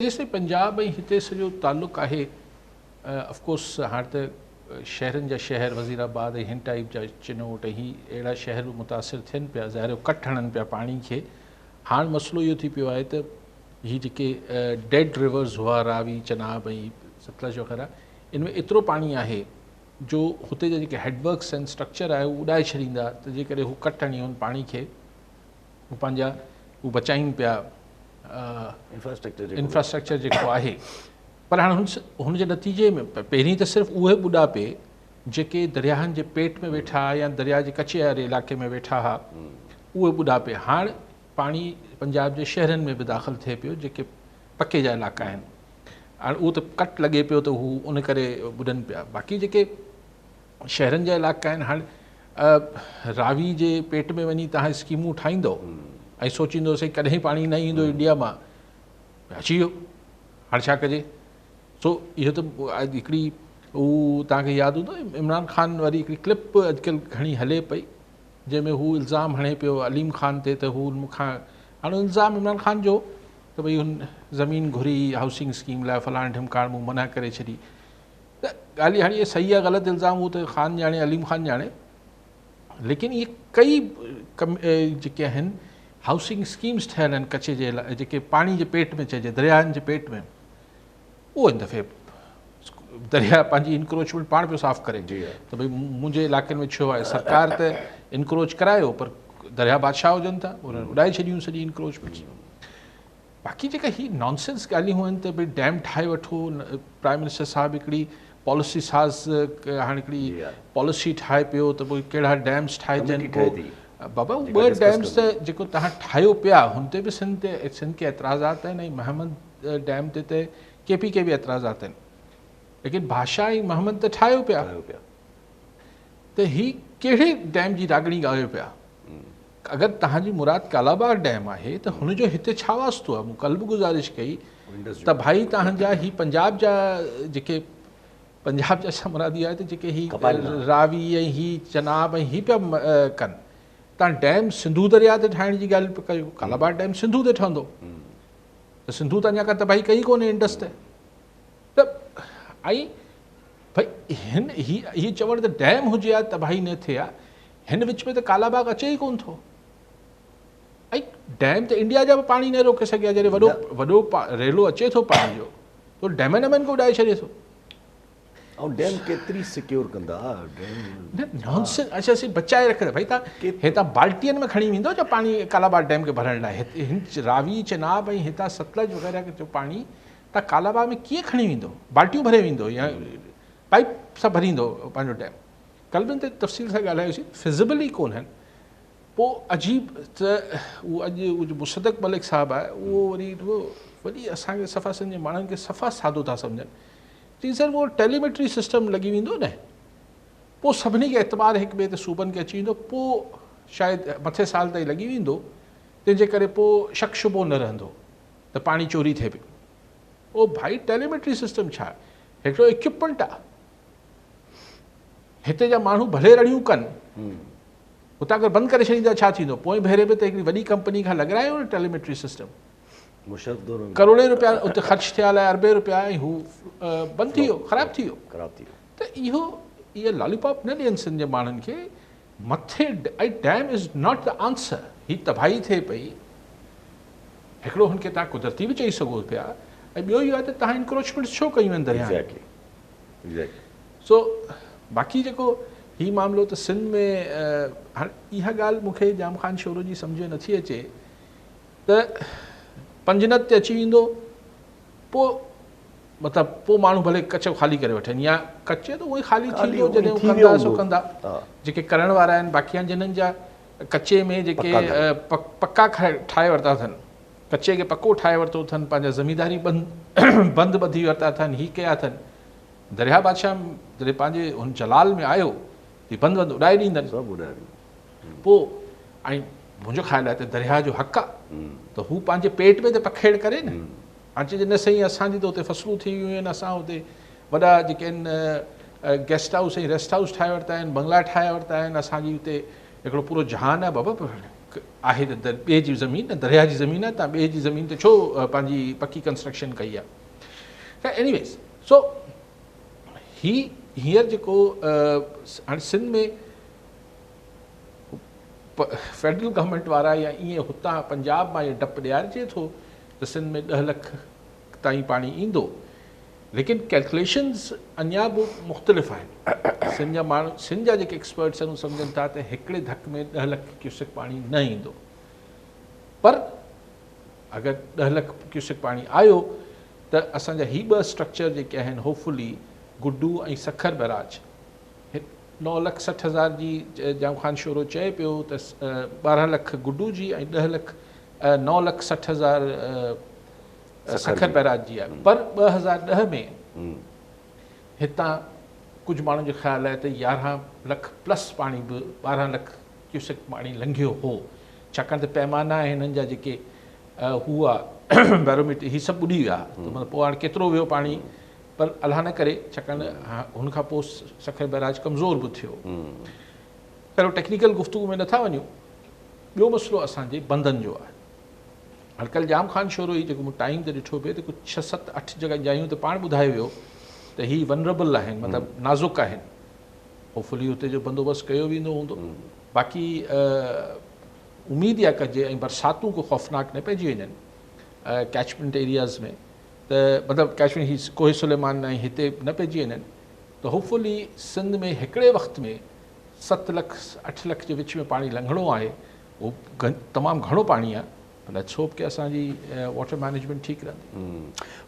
جيستائين پنجاب ۽ هتي سڄو تعلق آهي آف ڪورس هاڻ ته شهرن جا شهر وزير آباد ۽ هن ٽائيپ جا چنوٽ ۽ هي اهڙا شهر به متاثر ٿين پيا ظاهر ڪٽ هڻن پيا پاڻي کي. هاڻ مسئلو اهو ٿي پيو آهي ته هي جيڪي ڊيڊ ريورز هئا راوي، چناب ۽ ستلج وغيره ان ۾ ايترو پاڻي آهي جو هتي جا جيڪي هيڊ ورڪس آهن اسٽرڪچر آهي اهو اڏائي ڇڏيندا ته جيڪڏهن هو ڪٽ هڻي ان پاڻي کي هو پنهنجا هو بچائين پيا انفراسٽرڪچر جيڪو آهي پر هاڻي هن جي نتيجي ۾ پهرين ته صرف اهي ٻڏا پئي جيڪي درياهن جي پيٽ ۾ ويٺا هئا يا درياهه جي ڪچي واري علائقي ۾ ويٺا هئا اهي ٻڏا پئي. هاڻ پاڻي پنجاب جي شهرن ۾ به داخل ٿئي پيو جيڪي پڪي جا علائقا آهن. هاڻ اهو ته ڪٽ لڳي پيو ته هو ان ڪري ٻڏن پيا. باقي جيڪي شهرن جا علائقا آهن هاڻ راوي جي پيٽ ۾ وڃي توهان اسڪيمون ٺاهيندو ۽ سوچيندو سائين ڪڏهن پاڻي نه ايندو انڊيا مان اچي ويو هاڻ ڇا ڪجي. سو اهو ته هڪڙي هو توهان کي ياد هوندو عمران خان واري هڪڙي ڪلپ اڄڪلهه گهڻي هلي پئي جنهن ۾ هو الزام هڻي پيو عليم خان تي ته هو مون کان هاڻي الزام عمران خان جو ته ڀئي هن زمين گهري هائوسنگ اسڪيم لاء فلاڻ ڍمڪاڻ مون منع ڪري ڇڏي. ته ڳالهه هاڻي اهي صحيح يا غلط الزام هو ته خان ڄاڻي عليم خان ڄاڻي ليڪن اهي ڪئي جيڪي آهن هائوسنگ اسڪيمز ٺهيل آهن ڪچي جي جيڪي پاڻي جي پيٽ ۾ چئجي درياهن جي پيٽ ۾ اهو هن دفعي درياهه پنهنجي انڪروچمينٽ پاڻ پيو صاف ڪري ته ڀئي منهنجي علائقن ۾ ڇو آهي سرڪار ته انڪروچ ڪرايو پر درياهه بادشاهه هجن ٿا انهن اڏائي ڇڏيون سڄي انڪروچمينٽس. باقي جيڪا هي نانسينس ڳالهيون آهن ته ڀئي ڊيم ٺاهي وٺو، پرائم منسٽر صاحب هڪڙي پاليسي ساز هاڻي هڪڙي پاليسي ٺاهي پيو ته پوء ڪهڙا ڊيمز ٺاهجن پوء بابا هو ٻه ڊيمز ته جيڪو تهان ٺاهيو پيا هن تي به سنڌ تي سنڌ کي اعتراضات آهن ۽ مهمند ڊيم تي ته ڪي پي ڪي به اعتراضات آهن ليڪن ڀاشا ۽ مهمند ته ٺاهيو پيا ته هي ڪهڙي ڊيم جي راڳڻي ڳايو پيا. اگر توهان جي مراد ڪالاباغ ڊيم آهي ته هن جو هتي ڇا واسطو آهي؟ مون ڪلهه به گذارش ڪئي ته ڀائي توهان جا هي پنجاب جا جيڪي پنجاب جا ڇا مراد اهو آهي ته جيڪي هي راوي ۽ هي چناب ۽ هي پيا ڪن توهان ڊيم سنڌو درياء تي ٺاهڻ جي ڳالهه پيا ڪيو ڪالاباغ ڊيم سنڌو تي ٺهندو ته سنڌو ته اڃا ڪا تباهي ڪئي ڪونهي انڊس تي ته ۽ ڀئي هن هي هي چوڻ ته ڊيم هجي ها تباهي نه ٿئي ها هن وچ ۾ ته ڪالا باغ اچي ئي ڪونه ٿو ۽ ڊيم ته انڊيا جا به پاڻي نه روڪي سگهيا جڏهن وڏو وڏو ريلو اچي ٿو پاڻي جو ته ڊيمن ويمن کي اڏائي ڇڏي ٿو. ۽ ڊيم ڪيتري سيڪيور ڪندا ڊيم نه نانسنس اچا سي بچائي رکندا ڀئي تان هتان بالٽين ۾ کڻي ويندو جو پاڻي ڪالا باغ ڊيم کي ڀرڻ لاء هن راوي چناب ۽ هتان ستلج وغيره جو پاڻي تان ڪالا باغ ۾ ڪيئن کڻي ويندو بالٽيون ڀري ويندو يا پائپ سان ڀريندو پنهنجو ڊيم ڪلهه به ان تي تفصيل سان ڳالهايوسين، فزيبل ئي ڪونهن. پوء عجيب ته اهو اڄ اهو جو مصدق ملڪ صاحب آهي اهو وري اهو وري اسان کي صفا سنڌ جي ماڻهن کي صفا سادو ٿا سمجهن. چئي سر اهو ٽيليميٽري سسٽم لڳي ويندو نه پوء سڀني کي اعتبار هڪ ٻئي تي صوبن کي اچي ويندو پوء شايد مٿي سال تائين لڳي ويندو تنهن جي ڪري پوء شڪ شبهو نه رهندو ته پاڻي چوري ٿئي پيو. او ڀائي ٽيليميٽري سسٽم ڇا آهي؟ هڪڙو اڪيوپمينٽ آهي. هتي جا ماڻهو ڀلي رڙيون ڪن هتان اگر بند ڪري ڇڏيندا ڇا ٿيندو؟ پوئين ڀيري به ته هڪڙي وڏي ڪمپني کان لڳرايو نه ٽيليميٽري سسٽم مشرف دور ۾ ڪروڙين روپيا اتي خرچ ٿيا الائي اربين روپيا ۽ هو بند ٿي ويو خراب ٿي ويو خراب ٿي ويو ته اهو اهي لالي پاپ نه ڏين سنڌ جي ماڻهن کي مٿي ۽ dam is not the answer هي تباهي ٿئي پئي هڪڙو هن کي تهان قدرتي به چئي سگهو پيا ۽ ٻيو اهو آهي ته تهان انڪروچمينٽس ڇو ڪيون آهن درياهه سو باقي جيڪو هي معاملو ته سنڌ ۾ هاڻي اها ڳالهه مون کي ڄام خان شورو جي سمجهه ۾ نٿي اچي ته پنجند تي اچي ويندو پوء مطلب پوء ماڻهو ڀلي ڪچو خالي ڪري وٺن يا ڪچي ته اهو خالي ٿيندو جڏهن ڪندا سو ڪندا جيڪي ڪرڻ وارا آهن باقي جنن جا ڪچي ۾ جيڪي پڪا ٺاهي ورتا اٿن ڪچي کي پڪو ٺاهي ورتو اٿن پنهنجا زمينداري بند بند ٻڌي ورتا اٿن هي ڪيا اٿن درياهه بادشاهه جڏهن پنهنجي هن جلال ۾ آيو هي بند بند اڏائي ڏيندن سڀ اڏائي ڏيندن پوء ۽ منهنجو خيال آهي ته درياهه جو حق آهي ته هو پنهنجي پيٽ ۾ ته پکيڙ ڪري نه هاڻ چئجي نه سائين اسان جي ته اتي فصلون ٿي ويون آهن اسان اتي وڏا جيڪي آهن گيسٽ هائوس ۽ ريسٽ هائوس ٺاهي ورتا آهن بنگلا ٺاهي ورتا آهن اسان جي اتي هڪڙو پورو جهان آهي بابا آهي ته ٻئي جي زمين درياهه جي زمين آهي، توهان ٻئي جي زمين تي ڇو پنهنجي پڪي ڪنسٽرڪشن ڪئي آهي؟ ايني ويز، سو هي هينئر جيڪو هاڻي سنڌ ۾ فيڊرل گورنمينٽ وارا يا ائين هتان پنجاب مان اهو ڊپ ڏيارجي ٿو ته سنڌ ۾ 10 لک تائين پاڻي ايندو، ليڪن ڪيلڪوليشنز اڃا به مختلف آهن. سنڌ جا ماڻهو، سنڌ جا جيڪي ايڪسپرٽس آهن، اهي سمجهن ٿا ته هڪڙي ڌڪ ۾ 10 لک ڪيوسڪ پاڻي نه ايندو، پر اگر 10 لک ڪيوسڪ پاڻي آيو ته اسان جا هي ٻه اسٽرڪچر جيڪي آهن، هوپفلي گڊو ۽ سکر بئراج، 9,60,000 جي ڄام خان شورو چئي پيو ته 12 لک گڊو جي ۽ 10 لک 9,60,000 سکر بئراج جي آهي، پر 2010 ۾ هتان ڪجهه ماڻهن جو خيال آهي ته 11 لک پلس پاڻي به، 12 لک ڪيوسڪ پاڻي لنگهيو هو، ڇاڪاڻ ته پيمانا ۽ هنن جا جيڪي هئا بيروميٽر، هي سڀ ٻڏي ويا، ته مطلب پوء هاڻي ڪيترو ويو پاڻي، پر الله نه ڪري، ڇاڪاڻ هن کان پوء سکر بئراج ڪمزور به ٿيو. خير، ٽيڪنيڪل گفتگو ۾ نٿا وڃون. ٻيو مسئلو اسان جي بندن جو آهي. هاڻي ڪل ڄام خان شورو هي جيڪو مون ٽائيم تي ڏٺو پئي ته ڪجهه 6، 7، 8 جڳهه جايون ته پاڻ ٻڌايو ويو ته هي ونربل آهن، مطلب نازڪ آهن. هوپفلي هتي جو بندوبست ڪيو ويندو هوندو. باقي اميد اها ڪجي ۽ برساتون ڪو خوفناڪ نه پئجي وڃن ڪيچمينٽ ايرياز ۾، ته مطلب ڪيچمينٽ هي ڪوهه سليمان ۽ هتي نه پئجي وڃن، ته هوپفلي سنڌ ۾ هڪڙي وقت ۾ 7 لک 8 لک جي وچ ۾ پاڻي لنگهڻو آهي. اهو تمام گهڻو پاڻي آهي، پر let's hope ڪي اسان جي واٽر مئنيجمينٽ ٺيڪ رهندي.